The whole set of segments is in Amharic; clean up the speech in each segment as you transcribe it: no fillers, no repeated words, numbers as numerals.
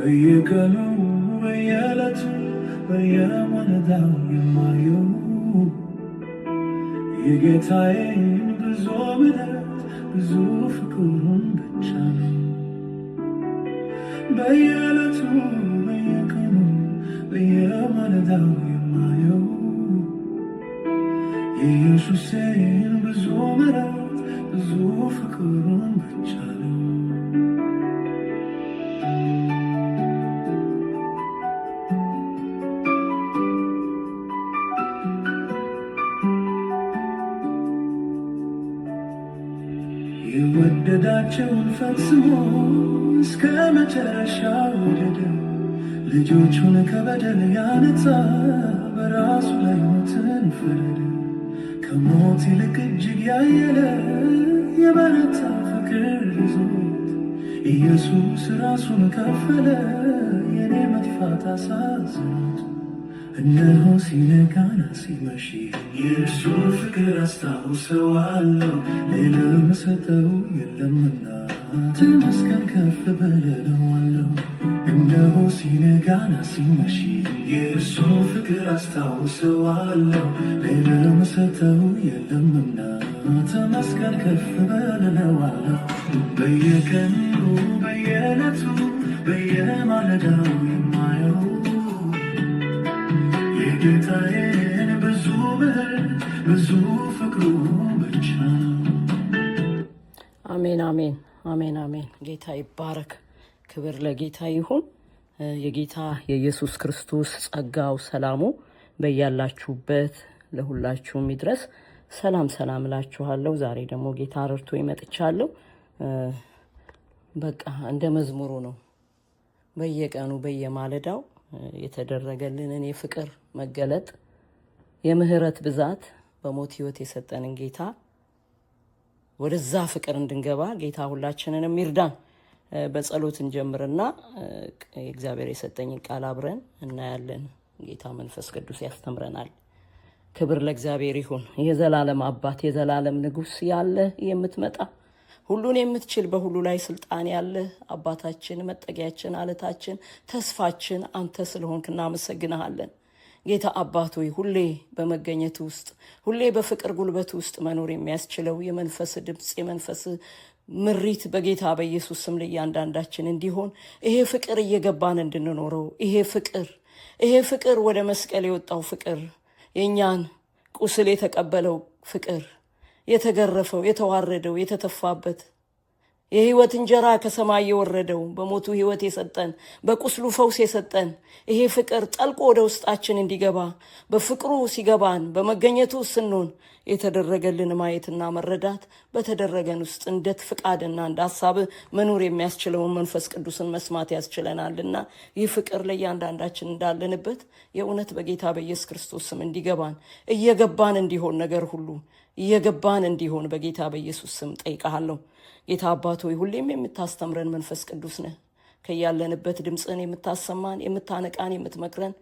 በየቀኑ፣ በየዕለቱ፣ በየማለዳው የማየው የጌታዬን ብዙ ምሕረት፣ ብዙ ፍቅሩን ብቻ ነው። በየዕለቱ፣ በየቀኑ፣ በየማለዳው የማየው የኢየሱሴን ብዙ ምሕረት፣ ብዙ ፍቅሩን ብቻ ነው። የወደዳቸውን ፈጽሞ እስከ መጨረሻ ወደደ። ልጆቹን ከበደል ያነጻ፣ በራሱ ላይ ሞትን ፈረደ። ከሞት ይልቅ እጅግ ያየለ የበረታ ፍቅር ይዞት ኢየሱስ ራሱን ከፈለ፣ የኔ መጥፋት አሳዝኖት። እነሆ ሲነጋና ሲመሽ የእርሱን ፍቅር አስታውሰዋለሁ፣ ሌላ የምሰጠው የለምና ተመስገን ከፍ በል እለዋለሁ። እነሆ ሲነጋና ሲመሽ የእርሱን ፍቅር አስታውሰዋለሁ፣ ሌላ የምሰጠው የለምና ተመስገን ከፍ በል እለዋለሁ። በየቀኑ፣ በየዕለቱ፣ በየማለዳው የማየው የጌታዬን ብዙ ምሕረት፣ ብዙ ፍቅሩ ብቻ ነው። አሜን፣ አሜን፣ አሜን፣ አሜን። ጌታ ይባረክ። ክብር ለጌታ ይሁን። የጌታ የኢየሱስ ክርስቶስ ጸጋው ሰላሙ በያላችሁበት ለሁላችሁም ይድረስ። ሰላም ሰላም እላችኋለሁ። ዛሬ ደግሞ ጌታ ረድቶ መጥቻለሁ። በቃ እንደ መዝሙሩ ነው። በየቀኑ በየማለዳው የተደረገልንን የፍቅር መገለጥ፣ የምህረት ብዛት፣ በሞት ህይወት የሰጠንን ጌታ ወደዛ ፍቅር እንድንገባ ጌታ ሁላችንንም ይርዳን። በጸሎት እንጀምርና እግዚአብሔር የሰጠኝን ቃል አብረን እናያለን። ጌታ መንፈስ ቅዱስ ያስተምረናል። ክብር ለእግዚአብሔር ይሁን። የዘላለም አባት፣ የዘላለም ንጉሥ፣ ያለ፣ የምትመጣ፣ ሁሉን የምትችል፣ በሁሉ ላይ ስልጣን ያለ አባታችን፣ መጠጊያችን፣ አለታችን፣ ተስፋችን አንተ ስለሆንክ እናመሰግንሃለን። ጌታ አባት ሆይ፣ ሁሌ በመገኘት ውስጥ፣ ሁሌ በፍቅር ጉልበት ውስጥ መኖር የሚያስችለው የመንፈስ ድምፅ፣ የመንፈስ ምሪት በጌታ በኢየሱስ ስም ለእያንዳንዳችን እንዲሆን፣ ይሄ ፍቅር እየገባን እንድንኖረው፣ ይሄ ፍቅር ወደ መስቀል የወጣው ፍቅር፣ የእኛን ቁስል የተቀበለው ፍቅር፣ የተገረፈው፣ የተዋረደው፣ የተተፋበት፣ የህይወት እንጀራ ከሰማይ የወረደው፣ በሞቱ ህይወት የሰጠን፣ በቁስሉ ፈውስ የሰጠን ይሄ ፍቅር ጠልቆ ወደ ውስጣችን እንዲገባ፣ በፍቅሩ ሲገባን፣ በመገኘቱ ስንሆን የተደረገልን ማየትና መረዳት፣ በተደረገን ውስጥ እንደ ፍቃድና እንደ ሀሳብ መኖር የሚያስችለውን መንፈስ ቅዱስን መስማት ያስችለናልና ይህ ፍቅር ለእያንዳንዳችን እንዳለንበት የእውነት በጌታ በኢየሱስ ክርስቶስ ስም እንዲገባን፣ እየገባን እንዲሆን፣ ነገር ሁሉ እየገባን እንዲሆን በጌታ በኢየሱስ ስም ጠይቀሃለሁ። ጌታ አባት ሆይ፣ ሁሌም የምታስተምረን መንፈስ ቅዱስ ነህ። ከያለንበት ድምፅህን የምታሰማን፣ የምታነቃን፣ የምትመክረን፣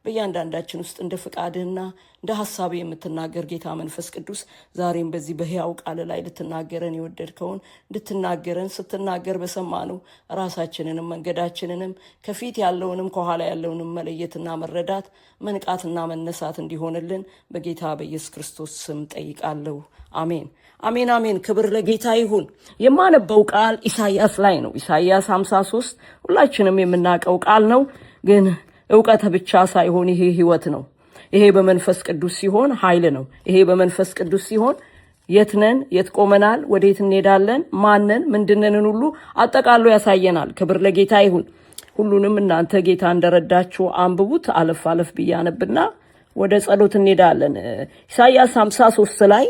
በእያንዳንዳችን ውስጥ እንደ ፍቃድህና እንደ ሀሳብህ የምትናገር ጌታ መንፈስ ቅዱስ፣ ዛሬም በዚህ በሕያው ቃል ላይ ልትናገረን የወደድከውን እንድትናገረን፣ ስትናገር በሰማነው ራሳችንንም መንገዳችንንም ከፊት ያለውንም ከኋላ ያለውንም መለየትና መረዳት፣ መንቃትና መነሳት እንዲሆንልን በጌታ በኢየሱስ ክርስቶስ ስም ጠይቃለሁ። አሜን፣ አሜን፣ አሜን። ክብር ለጌታ ይሁን። የማነበው ቃል ኢሳይያስ ላይ ነው። ኢሳይያስ 53 ሁላችንም የምናውቀው ቃል ነው። ግን እውቀት ብቻ ሳይሆን ይሄ ህይወት ነው። ይሄ በመንፈስ ቅዱስ ሲሆን ኃይል ነው። ይሄ በመንፈስ ቅዱስ ሲሆን የት ነን፣ የት ቆመናል፣ ወዴት እንሄዳለን፣ ማነን፣ ምንድነንን ሁሉ አጠቃሎ ያሳየናል። ክብር ለጌታ ይሁን። ሁሉንም እናንተ ጌታ እንደረዳችሁ አንብቡት። አለፍ አለፍ ብዬ አነብና ወደ ጸሎት እንሄዳለን። ኢሳይያስ 53 ላይ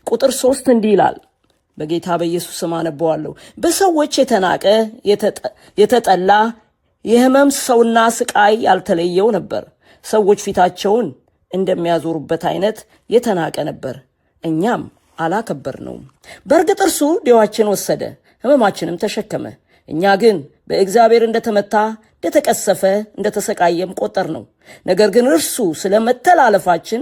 ቁጥር 3 እንዲህ ይላል። በጌታ በኢየሱስ ስም አነበዋለሁ። በሰዎች የተናቀ፣ የተጠላ፣ የሕመም ሰውና ስቃይ ያልተለየው ነበር። ሰዎች ፊታቸውን እንደሚያዞሩበት አይነት የተናቀ ነበር፣ እኛም አላከበርነውም። በእርግጥ እርሱ ደዌያችንን ወሰደ፣ ሕመማችንም ተሸከመ። እኛ ግን በእግዚአብሔር እንደተመታ፣ እንደተቀሰፈ፣ እንደተሰቃየም ቆጠርነው። ነገር ግን እርሱ ስለ መተላለፋችን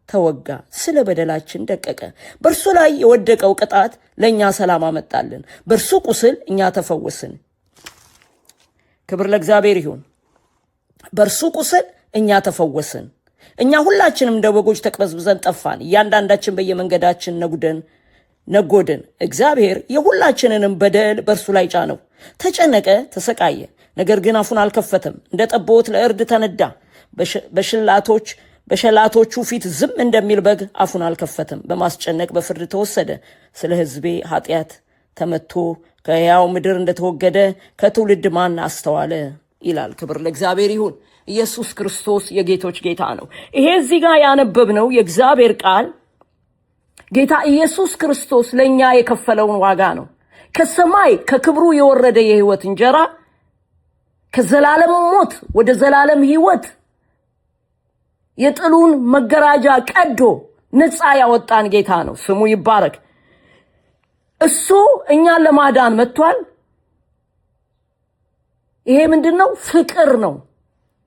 ተወጋ፣ ስለ በደላችን ደቀቀ። በእርሱ ላይ የወደቀው ቅጣት ለእኛ ሰላም አመጣልን፣ በእርሱ ቁስል እኛ ተፈወስን። ክብር ለእግዚአብሔር ይሁን። በእርሱ ቁስል እኛ ተፈወስን። እኛ ሁላችንም እንደ በጎች ተቅበዝብዘን ጠፋን፣ እያንዳንዳችን በየመንገዳችን ነጎድን። እግዚአብሔር የሁላችንንም በደል በእርሱ ላይ ጫነው። ተጨነቀ፣ ተሰቃየ፣ ነገር ግን አፉን አልከፈተም። እንደ ጠቦት ለእርድ ተነዳ። በሽላቶች በሸላቶቹ ፊት ዝም እንደሚል በግ አፉን አልከፈተም። በማስጨነቅ በፍርድ ተወሰደ። ስለ ሕዝቤ ኃጢአት ተመቶ ከሕያው ምድር እንደተወገደ ከትውልድ ማን አስተዋለ ይላል። ክብር ለእግዚአብሔር ይሁን። ኢየሱስ ክርስቶስ የጌቶች ጌታ ነው። ይሄ እዚህ ጋር ያነበብነው የእግዚአብሔር ቃል ጌታ ኢየሱስ ክርስቶስ ለእኛ የከፈለውን ዋጋ ነው። ከሰማይ ከክብሩ የወረደ የሕይወት እንጀራ ከዘላለም ሞት ወደ ዘላለም ሕይወት የጥሉን መጋረጃ ቀዶ ነፃ ያወጣን ጌታ ነው። ስሙ ይባረክ። እሱ እኛን ለማዳን መጥቷል። ይሄ ምንድን ነው? ፍቅር ነው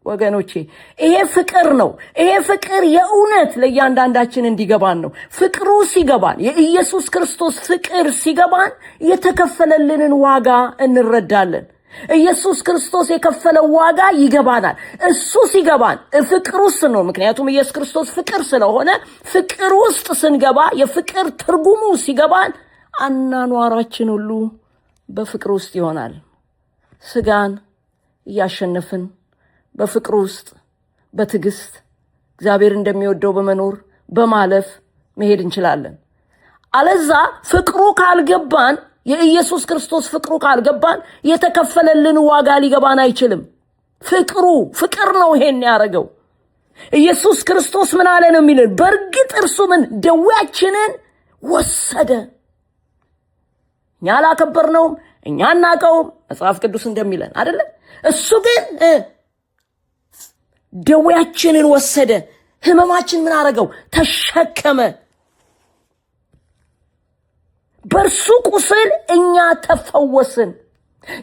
ወገኖቼ፣ ይሄ ፍቅር ነው። ይሄ ፍቅር የእውነት ለእያንዳንዳችን እንዲገባን ነው። ፍቅሩ ሲገባን፣ የኢየሱስ ክርስቶስ ፍቅር ሲገባን የተከፈለልንን ዋጋ እንረዳለን። ኢየሱስ ክርስቶስ የከፈለው ዋጋ ይገባናል። እሱ ሲገባን ፍቅር ውስጥ ነው። ምክንያቱም ኢየሱስ ክርስቶስ ፍቅር ስለሆነ ፍቅር ውስጥ ስንገባ የፍቅር ትርጉሙ ሲገባን አኗኗራችን ሁሉ በፍቅር ውስጥ ይሆናል። ስጋን እያሸነፍን በፍቅር ውስጥ በትዕግስት እግዚአብሔር እንደሚወደው በመኖር በማለፍ መሄድ እንችላለን። አለዛ ፍቅሩ ካልገባን፣ የኢየሱስ ክርስቶስ ፍቅሩ ካልገባን የተከፈለልን ዋጋ ሊገባን አይችልም። ፍቅሩ ፍቅር ነው ይሄን ያደረገው። ኢየሱስ ክርስቶስ ምን አለ ነው የሚልን? በእርግጥ እርሱ ምን ደዌያችንን ወሰደ። እኛ አላከበርነውም፣ እኛ አናቀውም፣ መጽሐፍ ቅዱስ እንደሚለን አይደለ? እሱ ግን ደዌያችንን ወሰደ። ህመማችን ምን አደረገው? ተሸከመ። በእርሱ ቁስል እኛ ተፈወስን።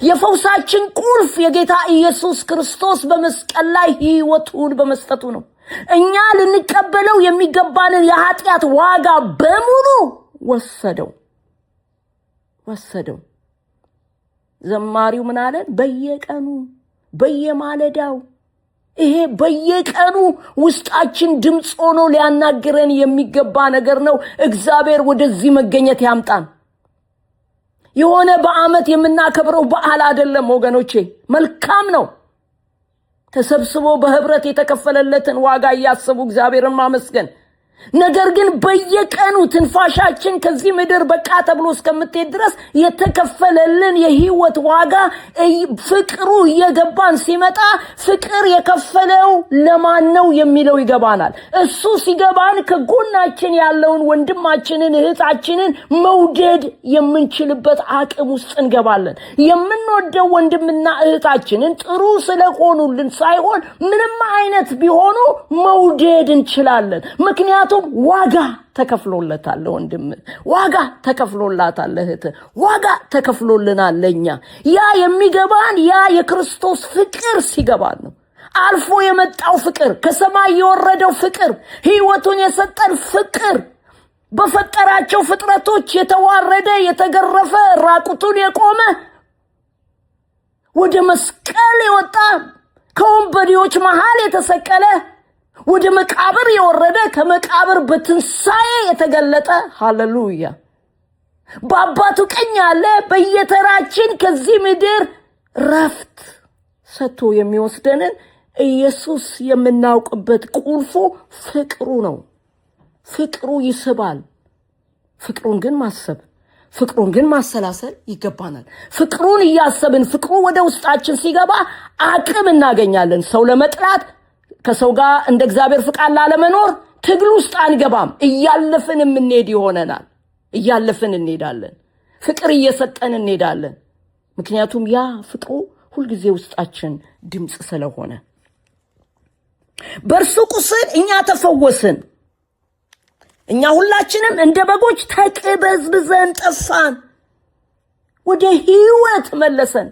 የፈውሳችን ቁልፍ የጌታ ኢየሱስ ክርስቶስ በመስቀል ላይ ሕይወቱን በመስጠቱ ነው። እኛ ልንቀበለው የሚገባንን የኃጢአት ዋጋ በሙሉ ወሰደው ወሰደው። ዘማሪው ምን አለን? በየቀኑ በየማለዳው፣ ይሄ በየቀኑ ውስጣችን ድምፅ ሆኖ ሊያናግረን የሚገባ ነገር ነው። እግዚአብሔር ወደዚህ መገኘት ያምጣን። የሆነ በዓመት የምናከብረው በዓል አይደለም ወገኖቼ። መልካም ነው ተሰብስቦ በህብረት የተከፈለለትን ዋጋ እያሰቡ እግዚአብሔርን ማመስገን። ነገር ግን በየቀኑ ትንፋሻችን ከዚህ ምድር በቃ ተብሎ እስከምትሄድ ድረስ የተከፈለልን የህይወት ዋጋ ፍቅሩ እየገባን ሲመጣ ፍቅር የከፈለው ለማን ነው የሚለው ይገባናል። እሱ ሲገባን ከጎናችን ያለውን ወንድማችንን እህታችንን መውደድ የምንችልበት አቅም ውስጥ እንገባለን። የምንወደው ወንድምና እህታችንን ጥሩ ስለሆኑልን ሳይሆን ምንም አይነት ቢሆኑ መውደድ እንችላለን። ምክንያቱም ዋጋ ተከፍሎለታል ወንድም፣ ዋጋ ተከፍሎላታል እህት፣ ዋጋ ተከፍሎልናል ለኛ። ያ የሚገባን ያ የክርስቶስ ፍቅር ሲገባን ነው። አልፎ የመጣው ፍቅር፣ ከሰማይ የወረደው ፍቅር፣ ህይወቱን የሰጠን ፍቅር፣ በፈጠራቸው ፍጥረቶች የተዋረደ፣ የተገረፈ፣ ራቁቱን የቆመ፣ ወደ መስቀል የወጣ፣ ከወንበዴዎች መሃል የተሰቀለ፣ ወደ መቃብር የወረደ፣ ከመቃብር በትንሣኤ የተገለጠ፣ ሃሌሉያ፣ በአባቱ ቀኝ ያለ፣ በየተራችን ከዚህ ምድር ረፍት ሰጥቶ የሚወስደንን ኢየሱስ የምናውቅበት ቁልፉ ፍቅሩ ነው። ፍቅሩ ይስባል። ፍቅሩን ግን ማሰብ፣ ፍቅሩን ግን ማሰላሰል ይገባናል። ፍቅሩን እያሰብን ፍቅሩ ወደ ውስጣችን ሲገባ አቅም እናገኛለን። ሰው ለመጥላት፣ ከሰው ጋር እንደ እግዚአብሔር ፍቃድ ላለመኖር ትግል ውስጥ አንገባም። እያለፍን የምንሄድ ይሆነናል። እያለፍን እንሄዳለን። ፍቅር እየሰጠን እንሄዳለን። ምክንያቱም ያ ፍቅሩ ሁልጊዜ ውስጣችን ድምፅ ስለሆነ። በእርሱ ቁስል እኛ ተፈወስን። እኛ ሁላችንም እንደ በጎች ተቅበዝብዘን ጠፋን፣ ወደ ሕይወት መለሰን።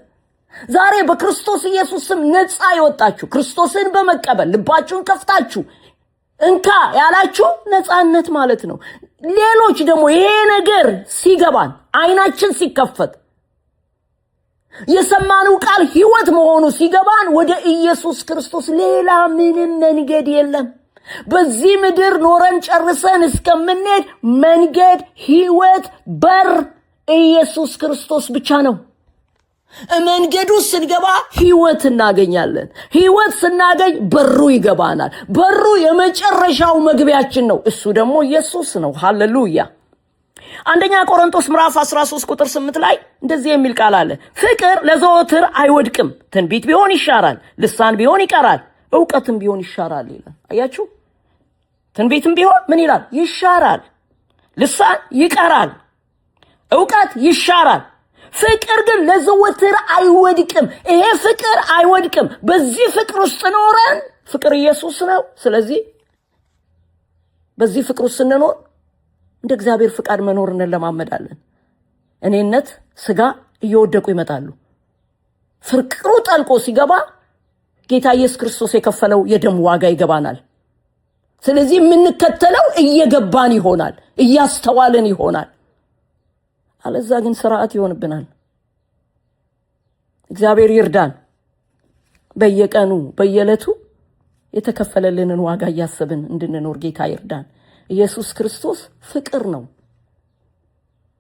ዛሬ በክርስቶስ ኢየሱስ ስም ነፃ የወጣችሁ፣ ክርስቶስን በመቀበል ልባችሁን ከፍታችሁ እንካ ያላችሁ ነፃነት ማለት ነው። ሌሎች ደግሞ ይሄ ነገር ሲገባን፣ አይናችን ሲከፈት፣ የሰማነው ቃል ሕይወት መሆኑ ሲገባን ወደ ኢየሱስ ክርስቶስ ሌላ ምንም መንገድ የለም። በዚህ ምድር ኖረን ጨርሰን እስከምንሄድ መንገድ፣ ሕይወት፣ በር ኢየሱስ ክርስቶስ ብቻ ነው። መንገዱ ስንገባ ሕይወት እናገኛለን። ሕይወት ስናገኝ በሩ ይገባናል። በሩ የመጨረሻው መግቢያችን ነው። እሱ ደግሞ ኢየሱስ ነው። ሃሌሉያ። አንደኛ ቆሮንቶስ ምዕራፍ 13 ቁጥር 8 ላይ እንደዚህ የሚል ቃል አለ። ፍቅር ለዘወትር አይወድቅም። ትንቢት ቢሆን ይሻራል፣ ልሳን ቢሆን ይቀራል፣ እውቀትም ቢሆን ይሻራል ይላል። አያችሁ? ትንቢትም ቢሆን ምን ይላል? ይሻራል። ልሳን ይቀራል፣ እውቀት ይሻራል። ፍቅር ግን ለዘወትር አይወድቅም። ይሄ ፍቅር አይወድቅም። በዚህ ፍቅር ውስጥ ኖረን፣ ፍቅር ኢየሱስ ነው። ስለዚህ በዚህ ፍቅር ውስጥ ስንኖር እንደ እግዚአብሔር ፍቃድ መኖር እንለማመዳለን። እኔነት፣ ስጋ እየወደቁ ይመጣሉ። ፍቅሩ ጠልቆ ሲገባ ጌታ ኢየሱስ ክርስቶስ የከፈለው የደም ዋጋ ይገባናል። ስለዚህ የምንከተለው እየገባን ይሆናል፣ እያስተዋልን ይሆናል። አለዛ ግን ስርዓት ይሆንብናል። እግዚአብሔር ይርዳን። በየቀኑ በየዕለቱ የተከፈለልንን ዋጋ እያሰብን እንድንኖር ጌታ ይርዳን። ኢየሱስ ክርስቶስ ፍቅር ነው።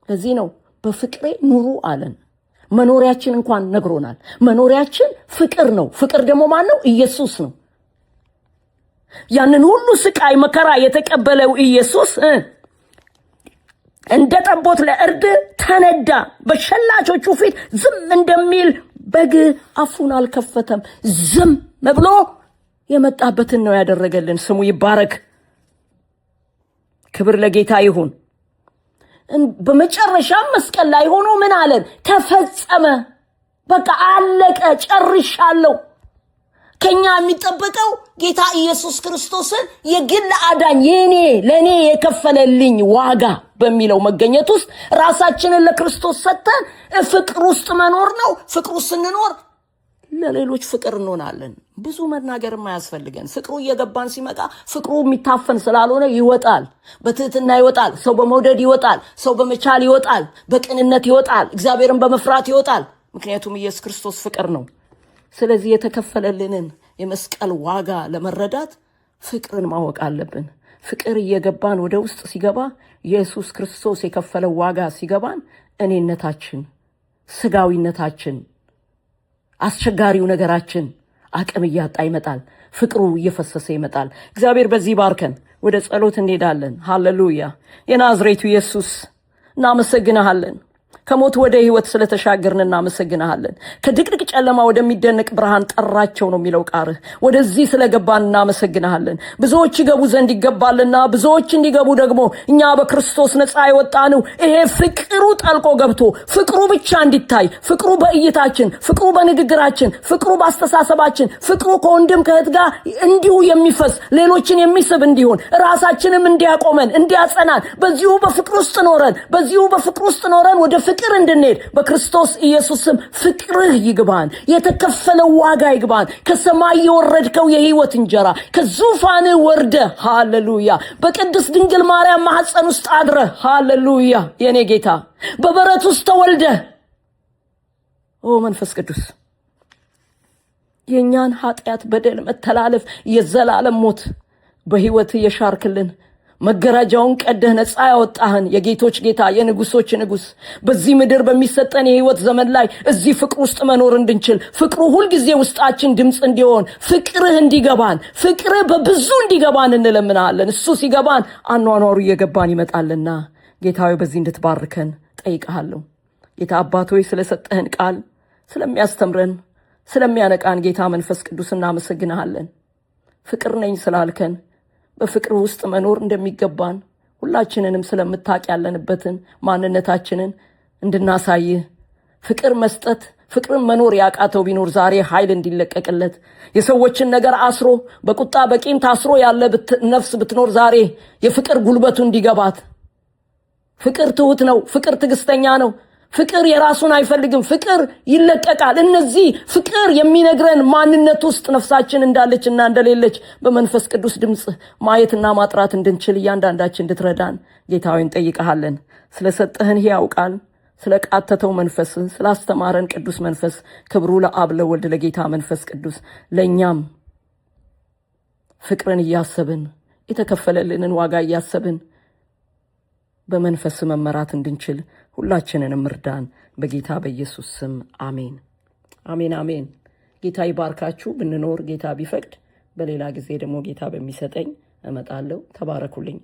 ለዚህ ነው በፍቅሬ ኑሩ አለን። መኖሪያችን እንኳን ነግሮናል። መኖሪያችን ፍቅር ነው። ፍቅር ደግሞ ማን ነው? ኢየሱስ ነው። ያንን ሁሉ ስቃይ መከራ የተቀበለው ኢየሱስ እንደ ጠቦት ለእርድ ተነዳ። በሸላቾቹ ፊት ዝም እንደሚል በግ አፉን አልከፈተም። ዝም ብሎ የመጣበትን ነው ያደረገልን። ስሙ ይባረክ። ክብር ለጌታ ይሁን። በመጨረሻም መስቀል ላይ ሆኖ ምን አለን? ተፈጸመ። በቃ አለቀ፣ ጨርሻለሁ። ከኛ የሚጠበቀው ጌታ ኢየሱስ ክርስቶስን የግል አዳኝ፣ የኔ ለኔ የከፈለልኝ ዋጋ በሚለው መገኘት ውስጥ ራሳችንን ለክርስቶስ ሰጥተን ፍቅር ውስጥ መኖር ነው። ፍቅሩ ስንኖር ለሌሎች ፍቅር እንሆናለን። ብዙ መናገር የማያስፈልገን ፍቅሩ እየገባን ሲመጣ ፍቅሩ የሚታፈን ስላልሆነ ይወጣል። በትህትና ይወጣል። ሰው በመውደድ ይወጣል። ሰው በመቻል ይወጣል። በቅንነት ይወጣል። እግዚአብሔርን በመፍራት ይወጣል። ምክንያቱም ኢየሱስ ክርስቶስ ፍቅር ነው። ስለዚህ የተከፈለልንን የመስቀል ዋጋ ለመረዳት ፍቅርን ማወቅ አለብን። ፍቅር እየገባን ወደ ውስጥ ሲገባ፣ ኢየሱስ ክርስቶስ የከፈለው ዋጋ ሲገባን፣ እኔነታችን፣ ስጋዊነታችን፣ አስቸጋሪው ነገራችን አቅም እያጣ ይመጣል። ፍቅሩ እየፈሰሰ ይመጣል። እግዚአብሔር በዚህ ባርከን። ወደ ጸሎት እንሄዳለን። ሃሌሉያ። የናዝሬቱ ኢየሱስ እናመሰግንሃለን። ከሞት ወደ ሕይወት ስለተሻገርን እናመሰግንሃለን። ከድቅድቅ ጨለማ ወደሚደነቅ ብርሃን ጠራቸው ነው የሚለው ቃልህ። ወደዚህ ስለገባን እናመሰግንሃለን። ብዙዎች ይገቡ ዘንድ ይገባልና ብዙዎች እንዲገቡ ደግሞ እኛ በክርስቶስ ነፃ የወጣነው ይሄ ፍቅሩ ጠልቆ ገብቶ ፍቅሩ ብቻ እንዲታይ፣ ፍቅሩ በእይታችን፣ ፍቅሩ በንግግራችን፣ ፍቅሩ በአስተሳሰባችን፣ ፍቅሩ ከወንድም ከእህት ጋር እንዲሁ የሚፈስ፣ ሌሎችን የሚስብ እንዲሆን፣ ራሳችንም እንዲያቆመን እንዲያጸናን፣ በዚሁ በፍቅር ውስጥ ኖረን ወደ ፍቅር እንድንሄድ በክርስቶስ ኢየሱስ ስም ፍቅርህ ይግባን። የተከፈለው ዋጋ ይግባን። ከሰማይ የወረድከው የህይወት እንጀራ፣ ከዙፋንህ ወርደህ፣ ሃሌሉያ፣ በቅድስት ድንግል ማርያም ማኅፀን ውስጥ አድረህ፣ ሃሌሉያ፣ የኔ ጌታ በበረት ውስጥ ተወልደህ፣ ኦ መንፈስ ቅዱስ፣ የእኛን ኃጢአት፣ በደል፣ መተላለፍ፣ የዘላለም ሞት በህይወት የሻርክልን፣ መጋረጃውን ቀደህ ነፃ ያወጣህን የጌቶች ጌታ፣ የንጉሶች ንጉስ፣ በዚህ ምድር በሚሰጠን የህይወት ዘመን ላይ እዚህ ፍቅር ውስጥ መኖር እንድንችል፣ ፍቅሩ ሁልጊዜ ውስጣችን ድምፅ እንዲሆን፣ ፍቅርህ እንዲገባን፣ ፍቅርህ በብዙ እንዲገባን እንለምናለን። እሱ ሲገባን አኗኗሩ እየገባን ይመጣልና ጌታ ሆይ በዚህ እንድትባርከን ጠይቀሃለሁ። ጌታ አባት ሆይ፣ ስለሰጠህን ቃል፣ ስለሚያስተምረን፣ ስለሚያነቃን ጌታ መንፈስ ቅዱስ እናመሰግንሃለን። ፍቅር ነኝ ስላልከን፣ በፍቅር ውስጥ መኖር እንደሚገባን ሁላችንንም ስለምታውቅ፣ ያለንበትን ማንነታችንን እንድናሳይህ፣ ፍቅር መስጠት ፍቅርን መኖር ያቃተው ቢኖር ዛሬ ኃይል እንዲለቀቅለት፣ የሰዎችን ነገር አስሮ በቁጣ በቂም ታስሮ ያለ ነፍስ ብትኖር ዛሬ የፍቅር ጉልበቱ እንዲገባት። ፍቅር ትሁት ነው። ፍቅር ትዕግስተኛ ነው። ፍቅር የራሱን አይፈልግም። ፍቅር ይለቀቃል። እነዚህ ፍቅር የሚነግረን ማንነት ውስጥ ነፍሳችን እንዳለች እና እንደሌለች በመንፈስ ቅዱስ ድምፅ ማየትና ማጥራት እንድንችል እያንዳንዳችን እንድትረዳን ጌታ ሆይ እንጠይቅሃለን። ስለሰጠህን ሕያው ቃል ስለ ቃተተው መንፈስ፣ ስላስተማረን ቅዱስ መንፈስ ክብሩ ለአብ ለወልድ ለጌታ መንፈስ ቅዱስ፣ ለእኛም ፍቅርን እያሰብን፣ የተከፈለልንን ዋጋ እያሰብን በመንፈስ መመራት እንድንችል ሁላችንንም እርዳን። በጌታ በኢየሱስ ስም አሜን፣ አሜን፣ አሜን። ጌታ ይባርካችሁ። ብንኖር ጌታ ቢፈቅድ በሌላ ጊዜ ደግሞ ጌታ በሚሰጠኝ እመጣለሁ። ተባረኩልኝ።